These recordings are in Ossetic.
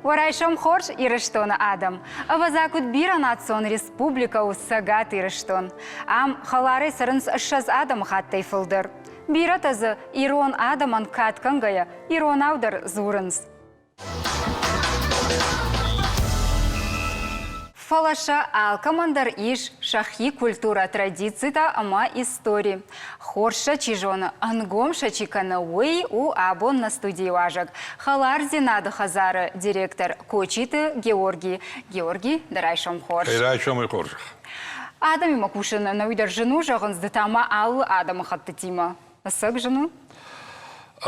Уӕ райсом хорз, Ирыстоны адӕм! Ӕвӕдза, куыд бирӕнацион республикӕ у Цӕгат Ирыстон. Ам хӕларӕй цӕрынц 20 адӕмыхаттӕй фылдӕр. Бирӕтӕ дзы ирон адӕмӕн кад кӕнгӕйӕ иронау дӕр дзурынц. Фӕлӕ сӕ алкӕмӕн дӕр ис сӕхи культурӕ, традицитӕ ӕмӕ истори. Хорз сӕ чи зоны, ӕнгом сӕ чи кӕны, уый у абон нӕ студийы уазӕг, Хӕлардзинады хӕдзары директор Кочиты Георги. Георги, дӕ райсом хорз. Райсомӕй хорзӕх. Адӕмимӕ кусын ӕнӕуи дӕр зын у, зӕгъынц, ды та ма алы адӕмыхӕттытимӕ. Ӕцӕг зын у?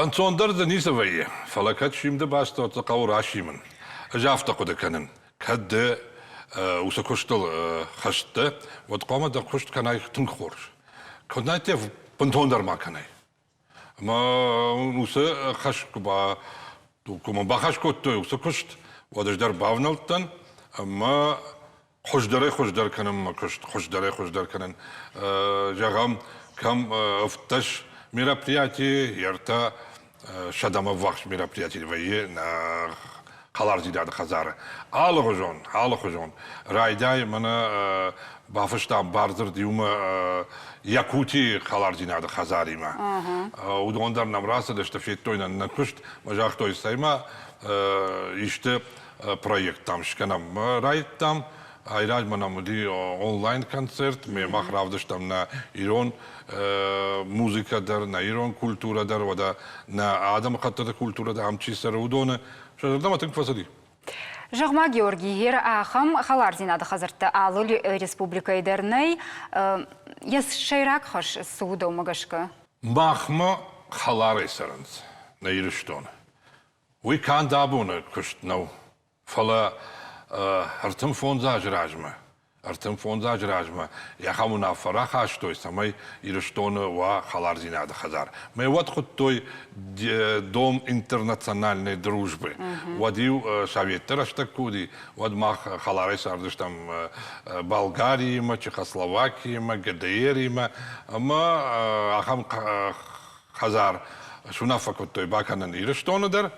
Ӕнцондӕр дзы ницы вӕййы, фӕлӕ кӕд симды бӕстӕтты хъӕуы расимын. Ӕз афтӕ хъуыды кӕнын, кӕд ды уыцы куыстыл хӕст дӕ, уӕд хъуамӕ дӕ куыст кӕнай тынг хорз. Куыд нӕ бынтондӕр ма кӕнай. Ӕмӕ уыцы хӕс куы ба куы мын бахӕс кодтой уыцы куыст, уӕд ӕз дӕр бавнӕлдтӕн ӕмӕ хуыздӕрӕй-хуыздӕр кӕнын мӕ куыст, хуыздӕрӕй-хуыздӕр кӕнын. Зӕгъӕм, кӕм 15 мероприятийы, ӕртӕ сӕдӕмӕ ӕввахс мероприятий вӕййы нӕ хӕлардзинады хӕдзары. Алыгъуызон, алыхуызон. Райдай мӕнӕ бафыстам бардзырд иумӕ Якутийы хӕлардзинады хӕдзаримӕ. Уыдон дӕр нӕм рацыдысты, федтой нӕ нӕ куыст, мӕ загътой, цӕй-ма исты проекттӕм скӕнӕм. Райдтам, айразмӕ нӕм уыди онлайн-концерт, ме мах равдыстам нӕ ирон музыкӕ дӕр, нӕ ирон культурӕ дӕр, уӕдӕ нӕ адӕмыхӕттыты культурӕ дӕр ам чи цӕры, уыдоны. Сӕ зӕрдӕмӕ тынг фӕцыди. Зӕгъ-ма, Георгий, гъер ахӕм хӕлардзинады хӕдзӕрттӕ алы республикӕйы дӕр нӕй. Йӕ сӕйраг хӕс цы у дӕумӕ гӕсгӕ? Махмӕ хӕларӕй цӕрынц нӕ Ирыстоны. Уый канд абоны куыст нӕу, фӕлӕ 35 азы размӕ, 35 азы размӕ ахӕм уынаффӕ рахастой, цӕмӕй Ирыстоны уа хӕлардзинады хӕдзар. Мӕ уӕд хуыдтой Дом интернациональной дружбы. Уӕд-иу советты рӕстӕг куы уыди, уӕд мах хӕларӕй цардыстӕм Болгариимӕ, Чехословакиимӕ, ГДР-имӕ ӕмӕ ахӕм хӕдзар суынаффӕ кодтой бакӕнын Ирыстоны дӕр,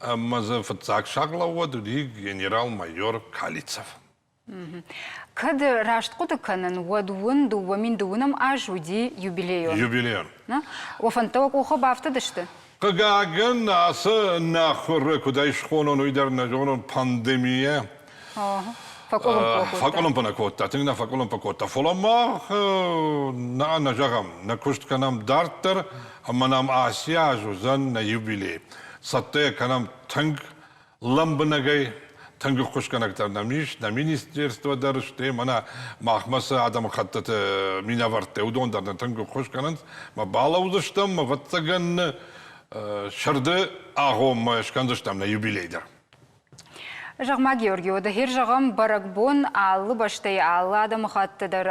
ӕмӕ дзы фыццаг сӕргълӕууӕг уыди генерал-майор Калицев. Кӕд раст хъуыды кӕнын, уӕд уын 2009 аз уыди юбилейон. Юбилейон. Уӕ фӕндтӕ уӕ къухы бафтыдысты? Хъыгагӕн, ацы нӕхуыры, куыд ӕй схонон, уый дӕр нӕ зонон, пандемийӕ фӕкъуылымпы нӕ кодта, тынг нӕ фӕкъуылымпы кодта. Фӕлӕ мах нӕ нӕ зӕгъӕм, нӕ куыст кӕнӕм дарддӕр ӕмӕ нӕм ацы аз уыдзӕн нӕ юбилей. Цӕттӕ йӕ кӕнӕм тынг лӕмбынӕгӕй, тынг ӕххуысгӕнӕг дӕр нӕм ис, нӕ министерство дӕр, стӕй мӕнӕ махмӕ цы адӕмыхӕттыты минӕвӕрттӕ, уыдон дӕр нын тынг ӕххуыс кӕнынц. Мӕ балӕудзыстӕм, ӕвӕццӕгӕн, сӕрды агъоммӕ скӕндзыстӕм нӕ юбилей дӕр. Зӕгъ-ма, Георги, уӕдӕ хир зӕгъӕм, бӕрӕгбон алы бӕстӕйы, алы адӕмыхатты дӕр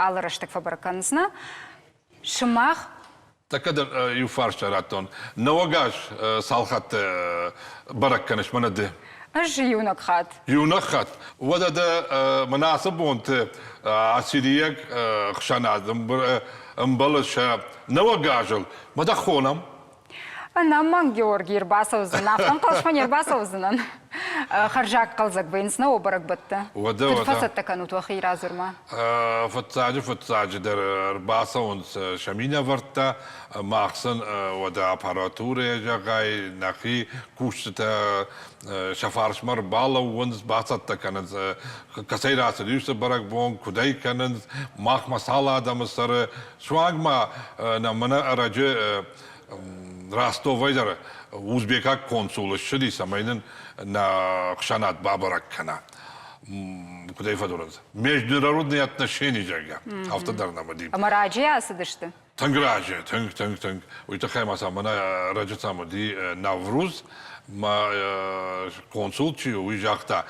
алы рӕстӕг фӕбӕрӕг кӕнынц, нӕ? Сымах Тӕккӕ дӕр иу фарста радтон. Нӕуӕг аз цал хатты бӕрӕг кӕныс мӕнӕ ды? Ӕз иунӕг хатт. Иунӕг хатт? Уӕдӕ дӕ мӕнӕ ацы бонты ассирийаг ӕхсӕнад ӕмбӕлы сӕ нӕуӕг азыл. Мӕ дӕ хонӕм. Ӕнӕмӕнг Георгий ӕрбацӕудзӕн, афтӕ ӕнхъӕлмӕ не рбацӕудзынӕн. Хӕрзаг хъӕлдзӕг вӕййынц нӕ бӕрӕгбӕттӕ. Уӕдӕ, Куыд уӕдӕ. фӕцӕттӕ кӕнут уӕхи радзурмӕ? Фыццаджы фыццаджыдӕр ӕрбацӕуынц сӕ минӕвӕрттӕ, мах сын уӕдӕ аппаратурӕйӕ зӕгъай, нӕхи кусджытӕ сӕ фарсмӕ ӕрбалӕууынц, бацӕттӕ кӕнынц, кӕцӕй рацыд уыцы бӕрӕгбон, куыд ӕй кӕнынц, махмӕ цал адӕмы цӕры, суанг ма нӕ мӕнӕ ӕрӕджы Ростовӕй дӕр узбекаг консул ссыди, цӕмӕй нын нӕ хсӕнад бабӕрӕг кӕна. Куыд ӕй фӕдзурынц? Международные отношения, зӕгъгӕ. Афтӕ дӕр нӕм уыди. Ӕмӕ раджы ацыдысты? Тынг раджы, тынг, тынг, тынг. Уый тыххӕй ма сӕ мӕнӕ раджы сӕм уыди Навруз, мӕ консул чи у, уый загъта,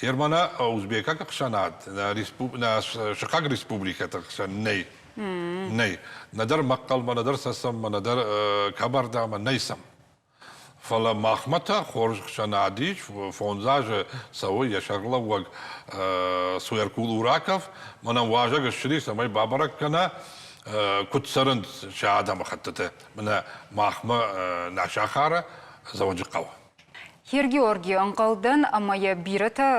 Ермана узбекаг ӕхсӕнад нӕ сыхаг республикӕты хсӕн нӕй. Нӕй. Нӕдӕр мӕхъхъӕлмӕ, нӕдӕр цӕцӕнмӕ, нӕдӕр Кабардамӕ нӕй сӕм. Фӕлӕ махмӕ та хорз хсӕнад ис, фондз азы цӕуы йӕ сӕргълӕууӕг Суэркул Ураков. Мӕнӕн уазӕг ссыди, цӕмӕй бабӕрӕг кӕна, куыд цӕрынц сӕ адӕмыхӕттыты мӕнӕ махмӕ нӕ сахары Дзӕуджыхъӕуы. Георги, ӕнхъӕлдӕн, ӕмӕ йӕ бирӕтӕ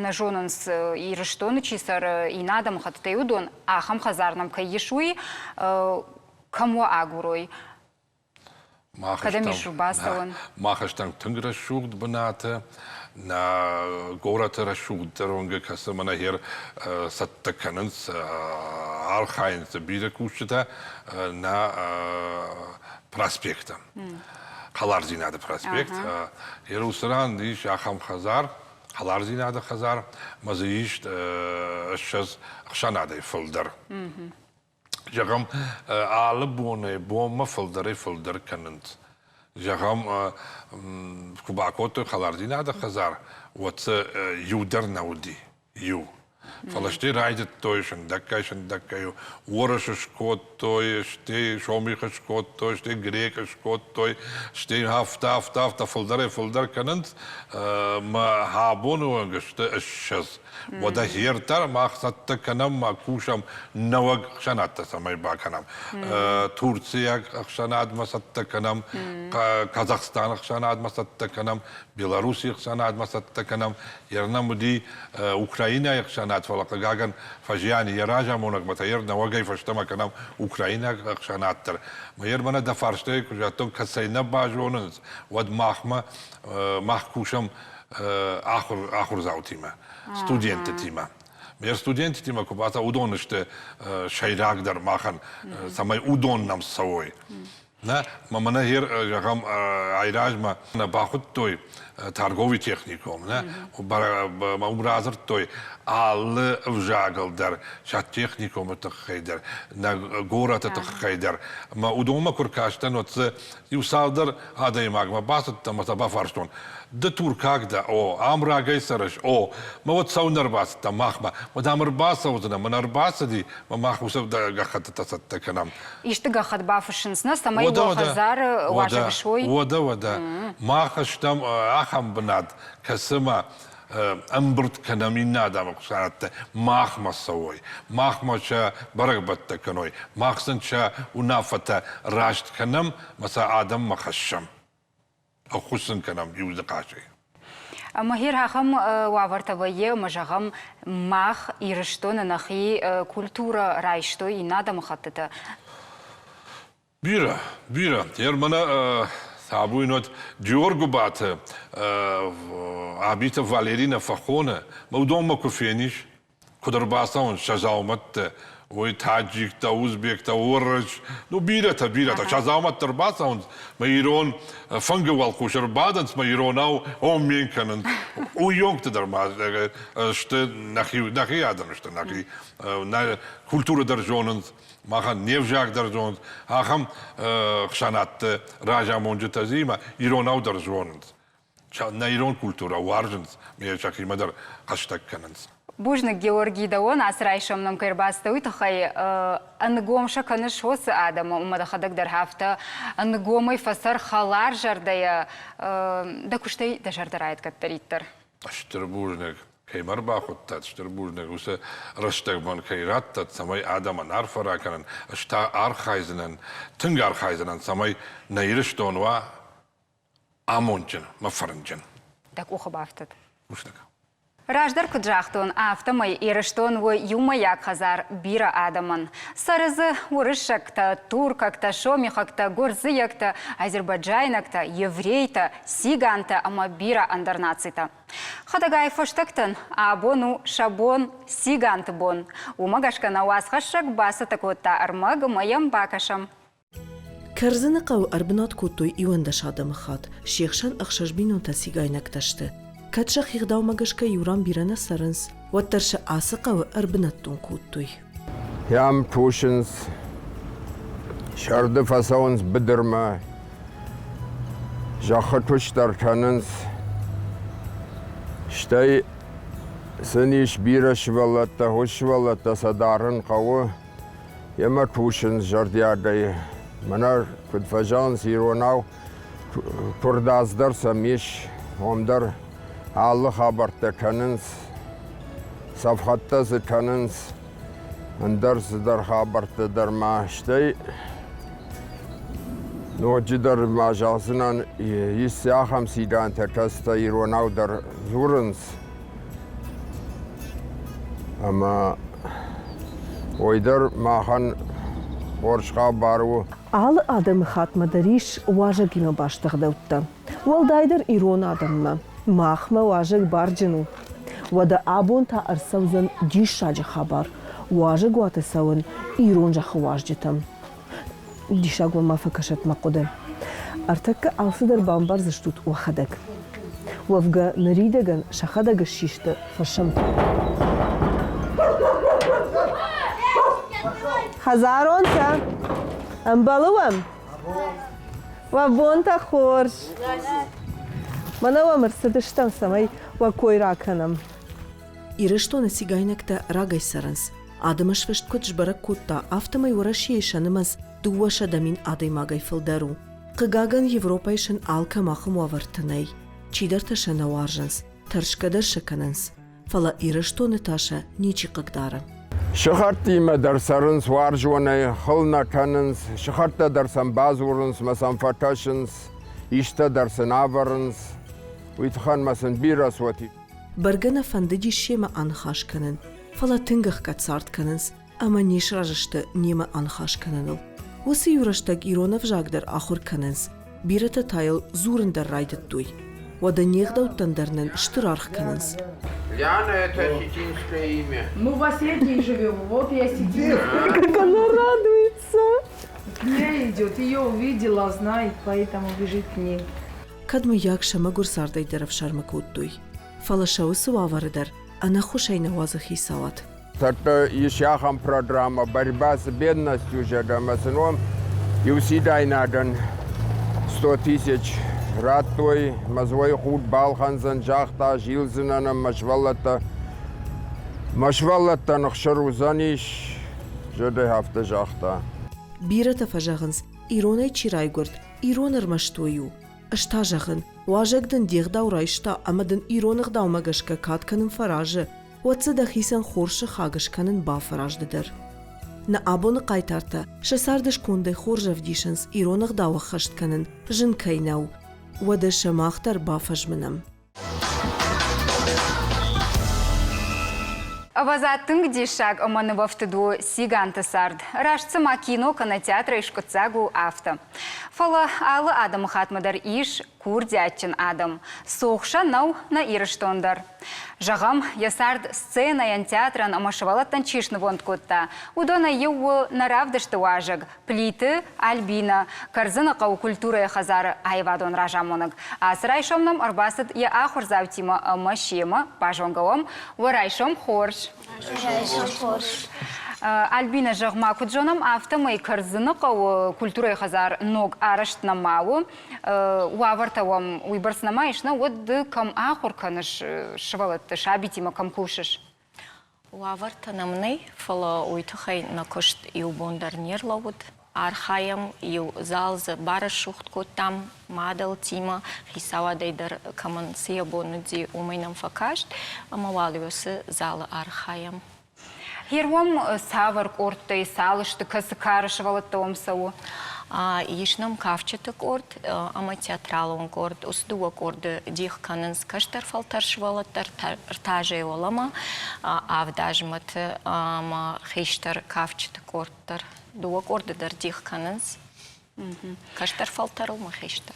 нӕ зонынц, Ирыстоны чи цӕры, иннӕ адӕмыхӕттытӕй уыдон, ахӕм хӕдзар нӕм кӕй ис, уый кӕм уӕ агурой? Кӕдӕм ис бацӕуӕн? Мах стӕм тынг рӕсугъд бынаты, нӕ горӕты рӕсугъддӕр онг кӕцы мӕнӕ хер цӕттӕ кӕнынц, архайынц бирӕ кусджытӕ нӕ проспекты. Хӕлардзинады проспект. Иерусалим ис ахӕм хӕдзар, Хӕлардзинады хӕдзар, ӕмӕ дзы ис 20 ӕхсӕнадӕй фылдӕр. Зӕгъӕм, алы бонӕй бонмӕ фылдӕрӕй-фылдӕр кӕнынц. Зӕгъӕм, куы бакодтой хӕлардзинады хӕдзар, уӕд дзы иу дӕр нӕ уыди, иу. Фӕлӕ стӕй райдыдтой сындӕггай-сындӕггай уырыс скодтой, стӕй сомих скодтой, стӕй грек скодтой, стӕй афтӕ, афтӕ, афтӕ фылдӕрӕй-фылдӕр кӕнынц мӕ абоны онг сты 20. Уӕдӕ херддӕр мах цӕттӕ кӕнӕм ма кусӕм нӕуӕг ӕхсӕнадтӕ цӕмӕй бакӕнӕм. Турциаг ӕхсӕнадмӕ цӕттӕ кӕнӕм, Казахстаны ӕхсӕнадмӕ цӕттӕ кӕнӕм, Белоруссийы ӕхсӕнадмӕ цӕттӕ кӕнӕм. Ернӕм уыди Украинӕйы ӕхсӕнад, фӕлӕ хъыгагӕн фӕзиан йӕ разамонӕгмӕ та ер нӕуӕгӕй фӕстӕмӕ кӕнӕм украинаг ӕхсӕнад дӕр. Мӕ ер мӕнӕ дӕ фарстӕй куы загътон, кӕцӕй нӕ базонынц, уӕд махмӕ мах кусӕм ахуырдзаутимӕ, студенттимӕ. Ме студенттимӕ куы бацӕуа, уыдон сты сӕйрагдӕр махӕн, цӕмӕй уыдон нӕм цӕуой. Нӕ, мӕ мӕнӕ гьер, зӕгъӕм, айразмӕ нӕ бахуыдтой торговый техникум, нӕ, мӕ уым радзырдтой алы ӕвзагыл дӕр, сӕ техникумы тыххӕй дӕр, нӕ горӕты тыххӕй дӕр. Мӕ уыдонмӕ куы ркастӕн, уӕд дзы иу цалдӕр адӕймагмӕ бацыдтӕн ӕмӕ сӕ бафарстон, ды туркаг дӕ, о, ам рагӕй цӕрыс, о, мӕ уӕд цӕуылнӕ ӕрбацыдтӕ махмӕ, уӕд ам ӕрбацӕудзынӕ, мӕн ӕрбацыди, мӕ мах уыцы гӕххӕттытӕ цӕттӕ кӕнӕм. Исты гӕххӕтт бафыссынц, нӕ, цӕмӕй уӕ хӕдзары уазӕг суой? Уӕдӕ, уӕдӕ. Мах стӕм ахӕм бынат, кӕцымӕ ӕмбырд кӕнӕм иннӕ адӕмы хсӕнадтӕ махмӕ цӕуой, махмӕ сӕ бӕрӕгбӕттӕ кӕной, мах сын сӕ уынаффӕтӕ раст кӕнӕм ӕмӕ сӕ адӕммӕ хӕссӕм, ӕххуыс сын кӕнӕм иу ныхасӕй. Ӕмӕ гьер ахӕм уавӕртӕ вӕййы, ӕмӕ зӕгъӕм, мах Ирыстоны нӕхи культурӕ райстой иннӕ адӕмыхӕттытӕ. Бирӕ, бирӕ. Ер мӕнӕ табуйнот Георгуыбаты Абиты Валери нӕ фӕхоны, мӕ уыдонмӕ куы фенис, куыд ӕрбацӕуынц сӕ дзаумӕттӕ, уый таджиктӕ, узбектӕ, уырыс, ну бирӕтӕ, бирӕтӕ. Сӕ дзаумӕттӕ ӕрбацӕуынц, мӕ ирон фынгы уӕлхъус ӕрбадынц, мӕ иронау оммен кӕнынц. Уыйонгты дӕр ма сты нӕхи, нӕхи адӕм сты, нӕхи, нӕ культурӕ дӕр зонынц. махӕн не взаг дӕр зонынц, ахӕм ӕхсӕнадты разамонджытӕ зимӕ иронау дӕр зонынц. Нӕ ирон культурӕ уарзынц, ме сӕхимӕ дӕр хӕстӕг кӕнынц. Бузныг, Георгий, дӕуӕн ацы райсом нӕм кӕй ӕрбацыдтӕ, уый тыххӕй ӕнгом сӕ кӕныс уыцы адӕмы, ӕмӕ дӕхӕдӕг дӕр афтӕ ӕнгомӕй фӕцӕр хӕларзӕрдӕйӕ дӕ куыстӕй дӕ зӕрдӕ райӕд кӕддӕриддӕр. Стыр бузныг. Кӕй мӕ ӕрбахуыдтат, стыр бузныг уыцы рӕстӕг мӕн кӕй радтат, цӕмӕй адӕмӕн арфӕ ракӕнын, ӕз та архайдзынӕн, тынг архайдзынӕн, цӕмӕй нӕ Ирыстон уа амондджын мӕ фӕрнджын. Дӕ къухы бафтыд. Бузныг. Раздӕр куыд загътон, афтӕмӕй Ирыстон у иумӕйаг хӕдзар бирӕ адӕмӕн. Цӕры дзы уырыссӕгтӕ, туркӕгтӕ, сомихӕгтӕ, гуырдзыйӕгтӕ, азербайджайнӕгтӕ, еврейтӕ, цигантӕ ӕмӕ бирӕ ӕндӕр нацитӕ. Хӕдӕгай фӕстӕгтӕн абон у сӕ бон, циганты бон. Уымӕ гӕсгӕ нӕ уацхӕссӕг бацӕттӕ кодта ӕрмӕг ӕмӕ йӕм бакӕсӕм. Кӕрдзыны хъӕуы ӕрбынат кодтой 11 адӕмыхатт, се хсӕн ӕхсӕз бинонтӕ цигайнӕгтӕ сты. Кӕд сӕхи гъдаумӕ гӕсгӕ иу ран бирӕ нӕ цӕрынц, уӕддӕр сӕ ацы хъӕуы ӕрбынӕттон кодтой. Ам кусынц, сӕрды фӕцӕуынц быдырмӕ, зӕххы куыст дӕр кӕнынц. Стӕй сын ис бирӕ сывӕллӕттӕ, хорз сывӕллӕттӕ сӕ дарын хъӕуы. Емӕ кусынц зӕрдиагӕй. Мӕнӕ куыд фӕзӕгъынц иронау, куырдадз дӕр сӕм ис, уым дӕр алы хабӕрттӕ кӕнынц, цӕфхӕдтӕ дзы кӕнынц, ӕндӕр цыдӕр хабӕрттӕ дӕр ма. Стӕй Ноджыдӕр ма зӕгъдзынӕн, ис ахӕм сидӕнтӕ, кӕцытӕ иронау дӕр дзурынц. Ӕмӕ уый дӕр махӕн хорз хабар у. Алы адӕмыхаттмӕ дӕр ис уазӕгимӕ баст ӕгъдӕуттӕ. Уӕлдайдӕр ирон адӕммӕ. Махмӕ уазӕг барджын у. Уӕдӕ абон та ӕрцӕудзӕн диссаджы хабар. Уазӕгуаты цӕуын ирон зӕххы уазджытӕм. Диссаг уӕм ма фӕкӕсӕт мӕ хъуыды. Ӕртӕккӕ алцыдӕр бамбардзыстут уӕхӕдӕг. Уӕвгӕ, ныридӕгӕн сӕхӕдӕг ссисты фысымтӕ. Хӕдзаронтӕ, ӕмбӕлы уӕм? Уӕ бонтӕ хорз! Мӕнӕ уӕм ӕрцыдыстӕм, цӕмӕй уӕ кой ракӕнӕм. Ирыстоны цигайнӕгтӕ рагӕй цӕрынц. Адӕмы сфыст куыд сбӕрӕг кодта, афтӕмӕй Уӕрӕсейы сӕ нымӕц 200 000 адӕймагӕй фылдӕр у. Хъыгагӕн, Европӕйы сын алкӕм ахӕм уавӕртӕ нӕй. Чидӕртӕ сӕ нӕ уарзынц, тӕрсгӕ дӕр сӕ кӕнынц. Фӕлӕ Ирыстоны та сӕ ничи хъыгдары. Сыхӕрттимӕ дӕр цӕрынц уарзонӕй, хыл нӕ кӕнынц, сыхӕрттӕ дӕр сӕм бадзурынц мӕ сӕм фӕкӕсынц, истӕ дӕр сын авӕрынц. Уый тыххӕн ма сын бирӕ цот и. Бӕргӕ нӕ фӕндыдис семӕ аныхас кӕнын, фӕлӕ тынг ӕхгӕд цард кӕнынц ӕмӕ не сразы сты немӕ аныхас кӕныныл. Уыцы иу рӕстӕг ирон ӕвзаг дӕр ахуыр кӕнынц, бирӕтӕ та йыл дзурын дӕр райдыдтой. Уӕдӕ не гъдӕуттӕн дӕр нын стыр аргъ кӕнынц. Лиана – это осетинское имя. Мы в Осетии живем, вот и осетинское. Как она радуется! К ней идет, ее увидела, знает, поэтому бежит к ней. Кӕд мыййаг сӕ мӕгуыр цардӕй дӕр ӕфсӕрмы кодтой, фӕлӕ сӕ уыцы уавӕры дӕр ӕнӕххуысӕй нӕ уадзы хицауад. Цӕттӕ ис ахӕм программӕ «Борьба с бедностью» зӕгъгӕ, цы ном иу сидайнагӕн 100 тысяч радтой, мӕ зойы худ балхӕндзӕн, загъта, зилдзынӕн ӕмӕ сывӕллӕттӕ мӕ сывӕллӕттӕн ӕхсыр уыдзӕнис, зӕрдӕ афтӕ загъта. Бирӕтӕ фӕзӕгъынц, иронӕй чи райгуырд, ирон ӕрмӕст уый у. Ӕз та зӕгъын, уазӕг дын де гъдау райста ӕмӕ дын ирон ӕгъдаумӕ гӕсгӕ кад кӕнын фӕразы, уӕд дзы дӕхицӕн хорз сыхаг скӕнын бафӕраз ды дӕр. Нӕ абоны хъайтартӕ сӕ царды скондӕй хорз ӕвдисынц ирон ӕгъдау ӕххӕст кӕнын зын кӕй нӕу. Уӕдӕ сӕ мах дӕр бафӕзмынӕм. Ӕвӕдза, тынг диссаг ӕмӕ нывӕфтыд у Циганты цард. Раст цыма кино кӕнӕ театрӕй скъуыддзаг у, афтӕ. Фӕлӕ алы адӕмыхатмӕ дӕр ис курдиатджын адӕм. Цух сӕ нӕу нӕ Ирыстон дӕр. Зӕгъӕм, йӕ цард сценӕйӕн, театрӕн ӕмӕ сывӕллӕттӕн чи снывонд кодта, уыдонӕй иу у нӕ равдысты уазӕг Плиты Альбинӕ, Кӕрдзыны хъӕуы культурӕйы хӕдзары аивадон разамонӕг. Ацы райсом нӕм ӕрбацыд йӕ ахуырдзаутимӕ ӕмӕ семӕ базонгӕ уӕм. Уӕ райсом хорз! Райсом хорз! Альбинӕ, зӕгъ-ма, куыд зонӕм, афтӕмӕй Кӕрдзыны хъӕуы культурӕйы хӕдзар ног арӕзт нӕма у. Уавӕртӕ уӕм уыйбӕрц нӕма ис, нӕ, уӕд ды кӕм ахуыр кӕныс сывӕллӕтты, сабитимӕ кӕм кусыс? Уавӕртӕ нӕм нӕй, фӕлӕ уый тыххӕй нӕ куыст иу бон дӕр не рлӕууыд. Архайӕм, иу зал дзы барӕсугъд кодтам мадӕлтимӕ, хицауадӕй дӕр кӕмӕн цы йӕ бон уыди, уымӕй нӕм фӕкаст, ӕмӕ уал уыцы залы архайӕм. Гъер уӕм цавӕр къордтӕй, цал сты, кӕцы кары сывӕллӕттӕ уӕм цӕуы? Ис нӕм кафджыты къорд ӕмӕ театралон къорд. Уыцы дыууӕ къорды дих кӕнынц кӕстӕр фӕлтӕр сывӕллӕттӕ ӕртӕ азӕй уӕлӕмӕ, авд азмӕты ӕмӕ хистӕр кафджыты къорд дӕр. Дыууӕ къорды дӕр дих кӕнынц. Кӕстӕр фӕлтӕр у мӕ хистӕр.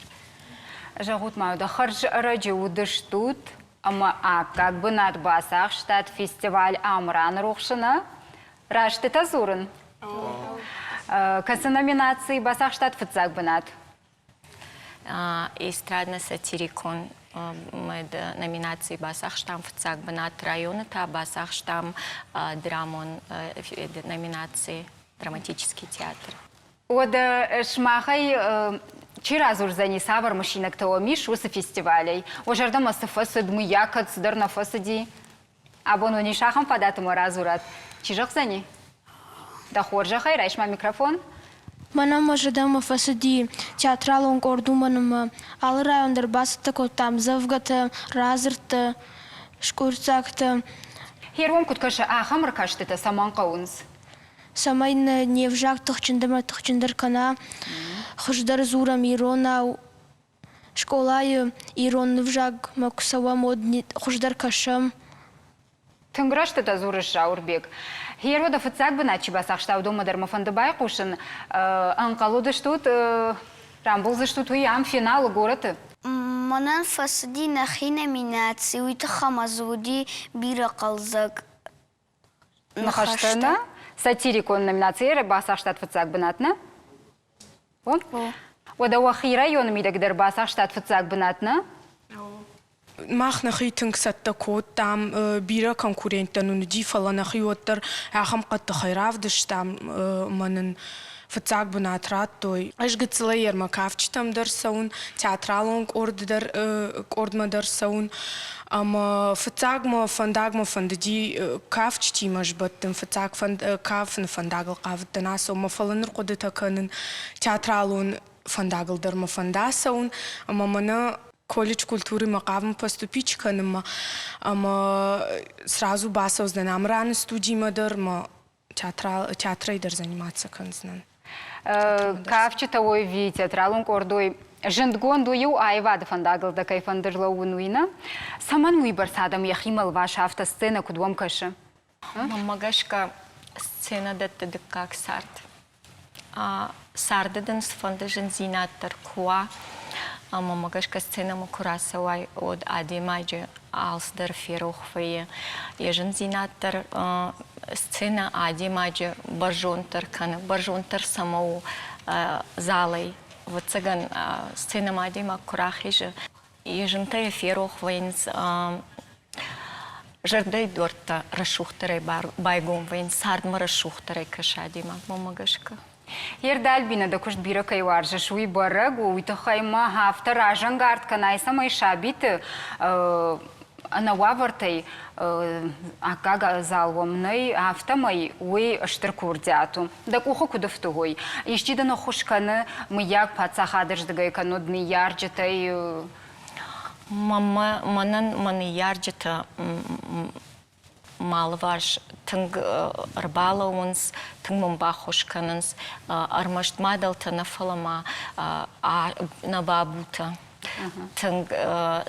Зӕгъут-ма, уӕдӕ хӕрз ӕрӕджы уыдыстут ӕмӕ аккаг бынат бацахстат фестиваль Амыраны рухсы нӕ? Рӕстытӕ дзурын? Кӕцы номинацийы бацахстат фыццаг бынат? Эстрадно-сатирикон номинацийы бацахстам фыццаг бынат, районы та бацахстам драмон номинаци драматический театр. Уӕдӕ сымахӕй чи радзурдзӕни, цавӕр мысинӕгтӕ уӕм ис уыцы фестивалӕй? Уӕ зӕрдӕмӕ цы фӕцыд, мыййаг кӕд цыдӕр нӕ фӕцыди? Абон уын ис ахӕм фадат ӕмӕ радзурат. Чи зӕгъдзӕни? Дӕ хорзӕхӕй, райс ма микрофон. Мӕнӕн мӕ зӕрдӕмӕ фӕцыди театралон къорд, уымӕн ӕмӕ алы район дӕр бацӕттӕ кодтам ӕмдзӕвгӕтӕ, радзырдтӕ, скъуыддзӕгтӕ. Херон куыд кӕсы, ахӕм ӕркастытӕ цӕмӕн хъӕуынц? Цӕмӕй нӕ не взаг тыхджындӕр ӕмӕ тыхджындӕр кӕна. Хуыздӕр дзурӕм иронау. Скъолайы ирон ӕвзагмӕ куы цӕуӕм, уӕд хуыздӕр кӕсӕм. Тынг рӕстытӕ дзурыс, Зауырбег. Гъер уӕдӕ фыццаг бынат чи бацахста, уыдонмӕ дӕр мӕ фӕнды байхъусын. Ӕнхъӕл уыдыстут, рамбулдзыстут уый ам финалы горӕты? Мӕнӕн фӕцыди нӕхи номинаци, уый тыххӕй ма дзы уыди бирӕ хъӕлдзӕг ныхӕстӕ. Нӕ? Сатирикон номинацийы бацахстат фыццаг бынат, нӕ? Уӕдӕ уӕхи районы мидӕг дӕр бацахстат фыццаг бынат, нӕ? Мах нӕхи тынг цӕттӕ кодтам, бирӕ конкуренттӕ нын уыди, фӕлӕ нӕхи уӕддӕр ахӕм хъӕддыхӕй равдыстам ӕмӕ нын фыццаг бынат радтой. Ӕз гыццылӕй ермӕ кафджытӕм дӕр цӕуын, театралон къорд дӕр, къордмӕ дӕр цӕуын. Ӕмӕ фыццагмӕ фӕндагмӕ фӕндыди кафджытимӕ сбӕттын, фыццаг кафыны фӕндагыл хъавыдтӕн ацӕуынмӕ, фӕлӕ ныр хъуыдытӕ кӕнын театралон фӕндагыл дӕр мӕ фӕнды ацӕуын ӕмӕ мӕнӕ колледж культурӕмӕ хъавын поступить кӕнынмӕ ӕмӕ сразу бацӕудзынӕн Амыраны студимӕ дӕр мӕ театрӕй дӕр заниматься кӕндзынӕн. Кафджытӕ уой ӕви театралон къорд уой, зындгонд у иу аивады фӕндагыл дӕ кӕй фӕнды рлӕууын, уый нӕ? Цӕмӕн уыйбӕрц адӕм йӕхимӕ лвасы афтӕ сценӕ, куыд уӕм кӕсы? Мӕнмӕ гӕсгӕ, сценӕ дӕтты дыккаг цард. Царды дын цыфӕнды зындзинад дӕр куы уа, ӕмӕ мӕ гӕсгӕ сценӕмӕ куы рацӕуай, уӕд адӕймаджы алцыдӕр ферох вӕййы. Йӕ зындзинад дӕр сценӕ адӕймаджы бӕрзонддӕр кӕны, бӕрзонддӕр цӕмӕ у залӕй. Ӕвӕццӕгӕн, сценӕмӕ адӕймаг куы рахизы, йӕ зынтӕ йӕ ферох вӕййынц, зӕрдӕйы дуӕрттӕ рӕсугъддӕрӕй байгом вӕййынц, цардмӕ рӕсугъддӕрӕй кӕсы адӕймаг, мӕнмӕ гӕсгӕ. Ердальбина, дӕ куыст бирӕ кӕй уарзыс, уый бӕрӕг у. Уый тыххӕй ма афтӕ разӕнгард кӕнай, цӕмӕй сабиты ӕнӕуавӕртӕй аккаг зал уӕм нӕй, афтӕмӕй уый стыр курдиат у. Дӕ къухы куыд ӕфты уый? Исчи дын ӕххуыс кӕны, мыййаг, паддзахады рдыгӕй кӕннод ныййарджытӕй? Мӕнмӕ, мӕнӕн мӕ ныййарджытӕ мӕ алыварс тынг ӕрбалӕууынц, тынг мын баххуыс кӕнынц. Ӕрмӕст мадӕлтӕ нӕ, фӕлӕ ма нӕ бабутӕ. Тынг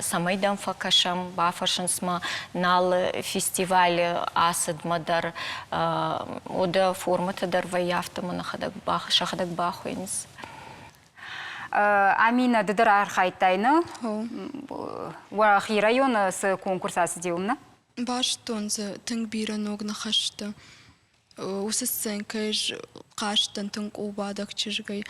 цӕмӕй дӕм фӕкӕсӕм, бафӕрсынц мӕ нал фестивалы ацыдмӕ дӕр, уӕдӕ формӕтӕ дӕр вӕййы, афтӕ мӕ сӕхӕдӕг бахуыйынц. Амина, ды дӕр архайдтай, нӕ? Уӕхи районы цы конкурс ацыди, уым, нӕ? Базыдтон дзы тынг бирӕ ног ныхӕстӕ. Уыцы сценкӕйы хъазтӕн тынг къулбадӕг чызгӕй.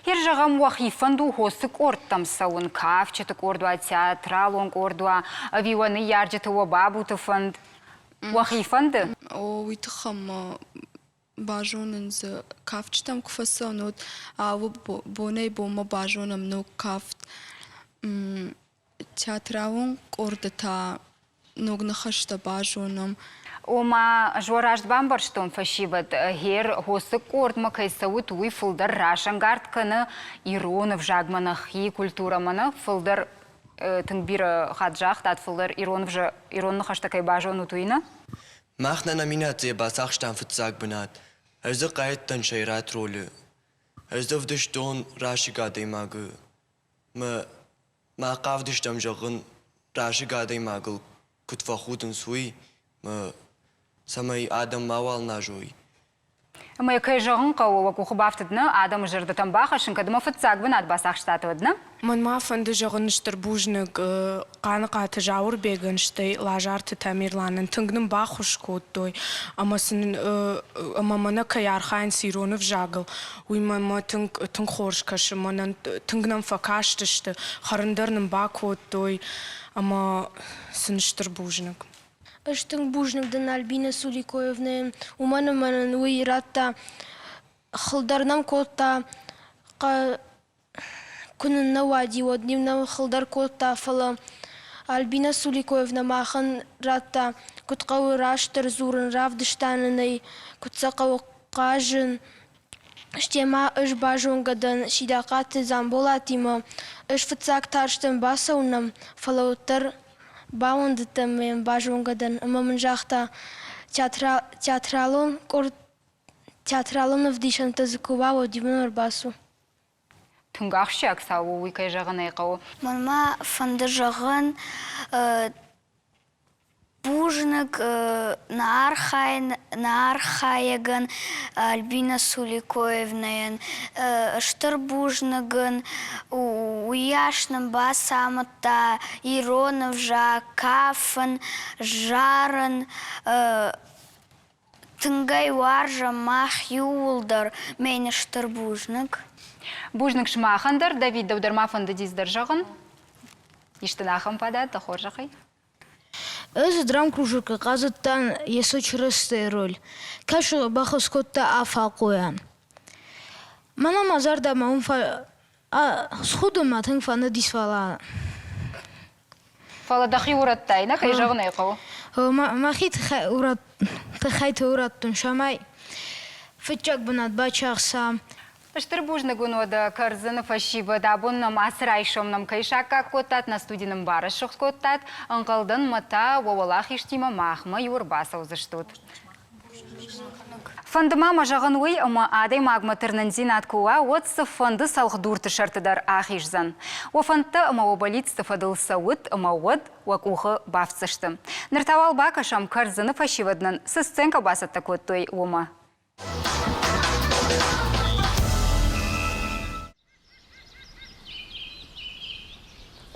Ер зӕгъӕм, уӕхи фӕнд у хосы къордтӕм цӕуын, кафджыты къорд уа, театралон къорд уа, ӕви уӕ ныййарджыты, уӕ бабуты фӕнд? Уӕхи фӕнды? О, уый тыххӕн мӕ базонын дзы кафджытӕм куы фӕцӕуын, уӕд алы бонӕй-бонмӕ базонӕм ног кафт. Театралон къорды та ног ныхӕстӕ базонӕм. Ома, ӕз уӕ раст бамбӕрстон, фӕсивӕд, гъер хосы къордмӕ кӕй цӕут, уый фылдӕр разӕнгард кӕны ирон ӕвзагмӕ, нӕхи культурӕмӕ нӕ, фылдӕр тынг бирӕ хатт загътат, фылдӕр ирон ныхӕстӕ кӕй базонут, уый нӕ? Мах нӕ номинацийӕ бацахстам фыццаг бынат. Ӕз дзы хъайыдтӕн сӕйрат ролы. Ӕз дзы ӕвдыстон расыг адӕймагы. Мӕ мӕ хъавдыстӕм зӕгъын, расыг адӕймагыл куыд фӕхудынц, уый, мӕ цӕмӕй адӕм мауал назой. Ӕмӕ кӕй зӕгъын хъӕуы, уӕ къухы бафтыд нӕ адӕмы зӕрдӕтӕм бахӕссын, кӕд ӕмӕ фыццаг бынат бацахстат, уӕд нӕ? Мӕнмӕ фӕнды зӕгъын стыр бузныг Хъаныхъаты Зауырбегӕн, стӕй Лазарты Тамерланӕн. Тынг нын баххуыс кодтой ӕмӕ сын ӕмӕ мӕнӕ кӕй архайынц ирон ӕвзагыл, уый мӕнмӕ тынг тынг хорз кӕсы. Мӕнӕн тынг нӕм фӕкастысты, хӕрын дӕр нын бакодтой ӕмӕ сын стыр бузныг. Ӕз тынг бузныг дӕн Альбинӕ Суликоевнӕйӕн, уымӕн ӕмӕ нын уый радта, хыл дӕр нӕм кодта, куы нын нӕ уади, уӕд-иу нӕм хыл дӕр кодта, фӕлӕ Альбинӕ Суликоевнӕ махӕн радта, куыд хъӕуы растдӕр дзурын, равдыста нын ӕй, куыд сӕ хъӕуы хъазын. Стӕй ма ӕз базонгӕ дӕн Сидахъаты Дзамболатимӕ. Ӕз фыццаг тарстӕн бацӕуынӕн, фӕлӕ уӕддӕр бауӕндыдтӕн ӕмӕ йӕм базонгӕ дӕн ӕмӕ мын загъта, театралон къорд, театралон ӕвдисӕнтӕ дзы куы уа, уӕд-иу мӕм ӕрбацу. Тынг ахсджиаг цау у, уый кӕй зӕгъын ӕй хъӕуы. Мӕнмӕ фӕнды зӕгъын, бузныг нӕ нӕ архайӕгӕн Альбина Суликоевнайӕн. Стыр бузныг ын, уыйас нын бацамыдта ирон ӕвзаг, кафын, зарын. Тынг ӕй уарзӕм мах иууылдӕр, мӕн стыр бузныг. Бузныг сымахӕн дӕр, Давид, дӕу дӕр ма фӕндыди цыдӕр зӕгъын? Исты ахӕм фадат дӕ хорзӕхӕй? Ӕз драмкружокы хъазыдтӕн Йесо Чырыстийы роль, кӕцы баххуыс кодта Афӕхъойӕн. Мӕнӕ мӕ зӕрдӕмӕ уым схудын мӕ тынг фӕндыдис, фӕлӕ Фӕлӕ дӕхи урӕдтай, нӕ кӕй зӕгъын ӕй хъӕуы? Мӕхи тыххӕйты урӕдтон, цӕмӕй фыццаг бынат бацахсам. Стыр бузныг уын уӕдӕ Кӕрдзыны фӕсивӕд. Абон нӕм ацы райсом нӕм кӕй саккаг кодтат, нӕ студи нын барӕсугъд кодтат. Ӕнхъӕлдӕн мӕ та уӕ уӕлахизтимӕ махмӕ иу ӕрбацӕудзыстут. Фӕнды ма мӕ зӕгъын уый, ӕмӕ адӕймагмӕ тырнындзинад куы уа, уӕд цыфӕнды цӕлхдурты сӕрты дӕр ахиздзӕн. Уӕ фӕндтӕ ӕмӕ уӕ бӕллицты фӕдыл цӕут ӕмӕ уӕд уӕ къухы бафтдзысты. Ныр та уал бакӕсӕм, Кӕрдзыны фӕсивӕд нын цы сценкӕ бацӕттӕ кодтой, уымӕ.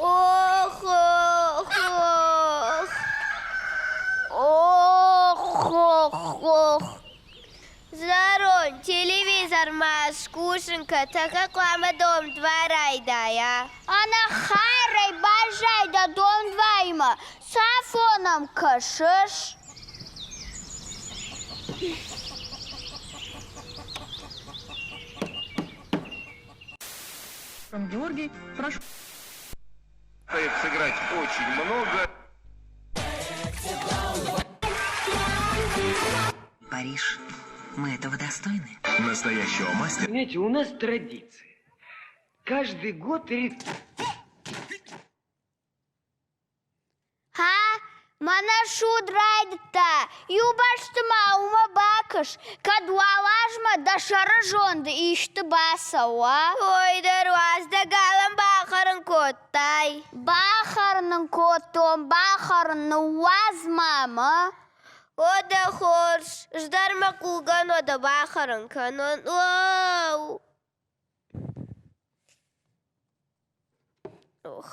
Ох, ох, ох. Ох, ох, ох. Зӕронд телевизормӕ скусын кӕ, тӕккӕ хъуамӕ домдва райдайа. Ӕнӕхайырӕй баззай дӕ домдваимӕ. Цафон ӕм кӕсыс? Георгий, прошу. Сыграть очень много. Париж. Мы этого достойны. Настоящего мастера. Знаете, у нас традиция. Каждый год перед... Ха, мӕнӕ суд райдыдта. Иу бӕсты ма уымӕ бакӕс, кӕд уал азмӕ дӕ сӕры зонды исты бацӕуа. Ой, дӕ руадз, дӕ галӕн бахӕрын кодтай. Бахӕрын ын кодтон, бахӕрын, ныууадз ма мӕ. О, дӕ хорз, ӕз дӕр мӕ хъугӕн уӕдӕ бахӕрын кӕнон. Оу! Ох.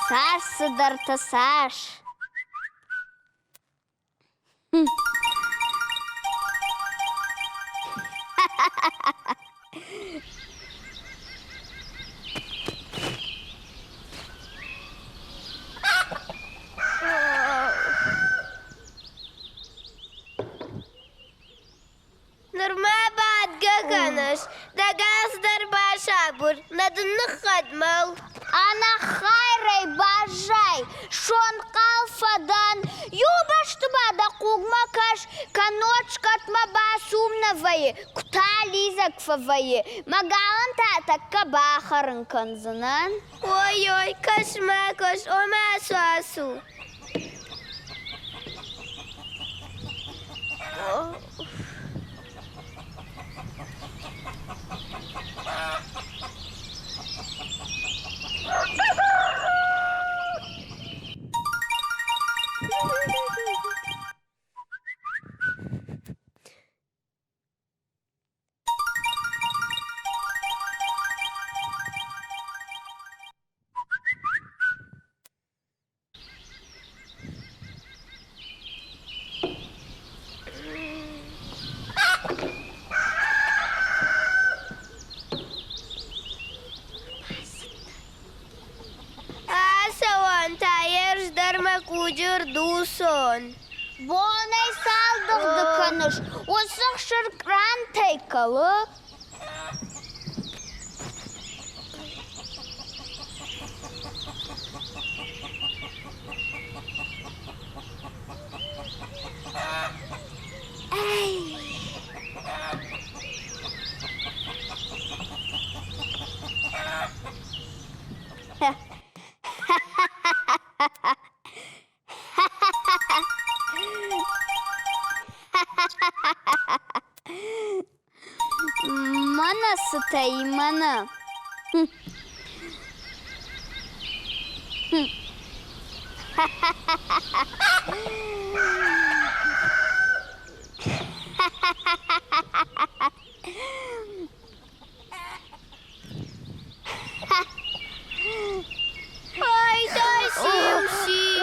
Цас цыдӕртӕ, цас! Нырма бадгӕ кӕныс, дӕ газ дӕр басабыр, нӕ дын ныххӕдмӕл. Ӕнӕхайрӕй баззай, сонхъал фӕдӕн. Иу бӕсты ма дӕ хъугмӕ кӕс, кӕннод скъӕтмӕ басум нӕ вӕййы, куы та лидзӕг фӕвӕййы. Мӕ галӕн та тӕккӕ бахӕрын кӕндзынӕн. Ой-ой, кӕс-ма, кӕс, омӕ ацу, ацу. Ацӕуӕн та ерыс дӕр мӕ хъуджы рдусон. Бонӕй цал дыгъды кӕныс, уыцы хсыр кърантӕй кӕлы. Цӕй мӕнӕ.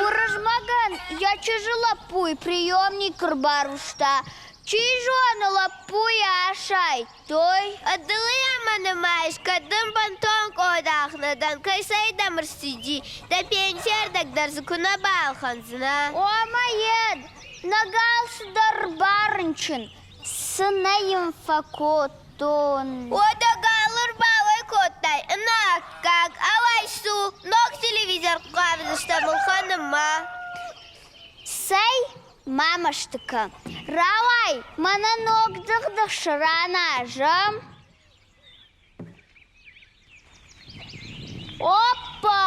Уырызмӕгӕн йӕ чызджы лӕппуйы приемник ӕрбарвыста. Чи зоны, лӕппуйы асайдтой. Ӕдылыйӕ мӕ нымайыс, кӕд дын бынтон къодах нӕ дӕн, кӕй сайдӕм ӕрцыди, дӕ пенсийы ӕрдӕг дӕр дзы куы нӕ балхӕндзынӕ. Омӕ йед, нӕ гал цыдӕр барынчын, цы нӕ йын фӕкодтон. Уӕдӕ галы рбауӕй кодтай, ӕнаккаг, ауай цу, ног телевизор хъавдзыстӕм ӕлхӕнынмӕ. Цӕй, ма мӕсты кӕн. Рауай, мӕнӕ ног дыгъдых сраназӕм. Оппа!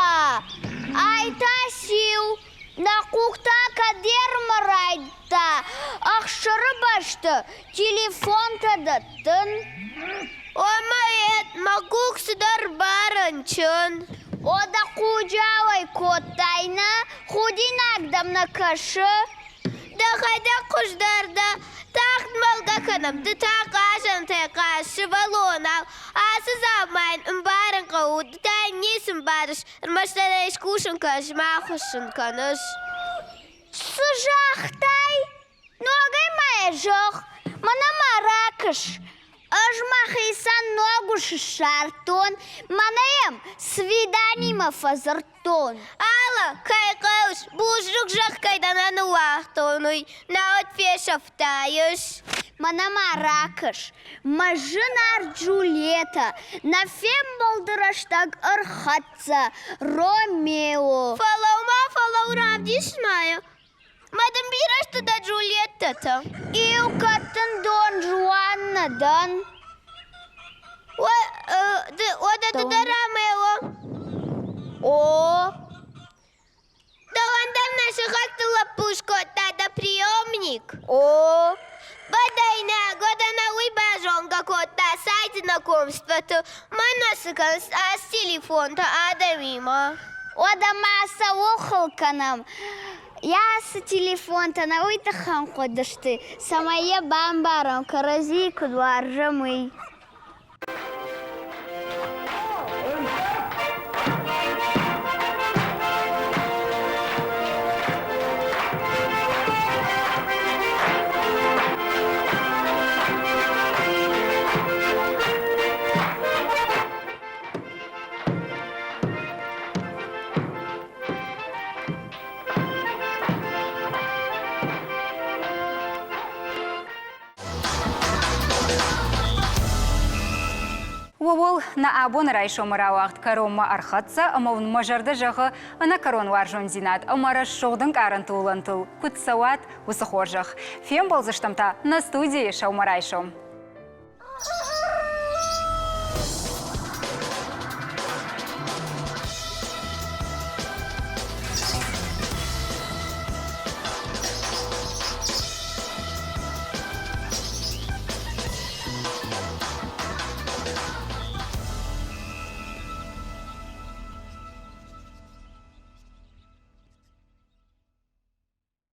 Ай та сиу! Нӕ хъугтӕ кӕдермӕ райдыдта ӕхсыры бӕсты телефонтӕ дӕттын. Омӕ мӕ хъуг цыдӕр барынчын. О, дӕ хъуджы ауӕй кодтай, нӕ? Худинаг дӕм нӕ кӕсы? Дӕхӕдӕг хуыздӕр дӕ. Тагъд мӕлгӕ кӕнӕм, ды та хъазӕнтӕй хъаз, сывӕллонау. Ацы дзаумайӕн ӕмбарын хъӕуы, ды та йын ницы мбарыс, ӕрмӕстдӕр ӕй скусын кӕныс мӕ ахуыссын кӕныс. Цы загътай? Ногӕй ма йӕ зӕгъ, мӕнӕ ма ракӕс. Ӕз мӕхицӕн ног ус ссардтон, мӕнӕ йӕм свиданимӕ фӕдзырдтон. Алла, кӕй хъӕуыс, бузныг зӕгъ, кӕй дӕ нӕ ныууагътон, уый, науӕд фесӕфтаис. Мӕнӕ ма ракӕс, мӕ зынаргъ Джульетӕ, нӕ фембӕлды рӕстӕг ӕрхӕццӕ Ромео. Фӕлӕуу-ма, фӕлӕуу, равдис-ма йӕ. Мӕ дын бирӕ сты дӕ Джульеттӕтӕ. Иу кӕд дын Дон Жуан нӕ дӕн. Уӕдӕ ды дӕр Ромео. О. Дӕуӕн дӕр нӕ сыхӕгты лӕппу скодта дӕ приемник. О. Бӕдӕйнаг, уӕдӕ нӕ уый базонгӕ кодта сайт знакомствоты. Мӕнӕ цы кӕныс ацы телефонтӕ адӕмимӕ? Уӕдӕ ма цӕуыл хыл кӕнӕм? Йӕ ацы телефонтӕ нӕ уый тыххӕн хъуыдысты, цӕмӕй йӕ бамбарӕм, кӕрӕдзийы куыд уарзӕм, уый. Ууыл нӕ абоны райсомы рауагъд кӕронмӕ ӕрхӕццӕ ӕмӕ уын мӕ зӕрдӕ зӕгъы ӕнӕкӕрон уарзондзинад ӕмӕ рӕсугъд ӕнкъарӕнты уылӕнтыл куыд цӕуат, уыцы хорзӕх. Фембӕлдзыстӕм та нӕ студийы сӕумӕрайсом.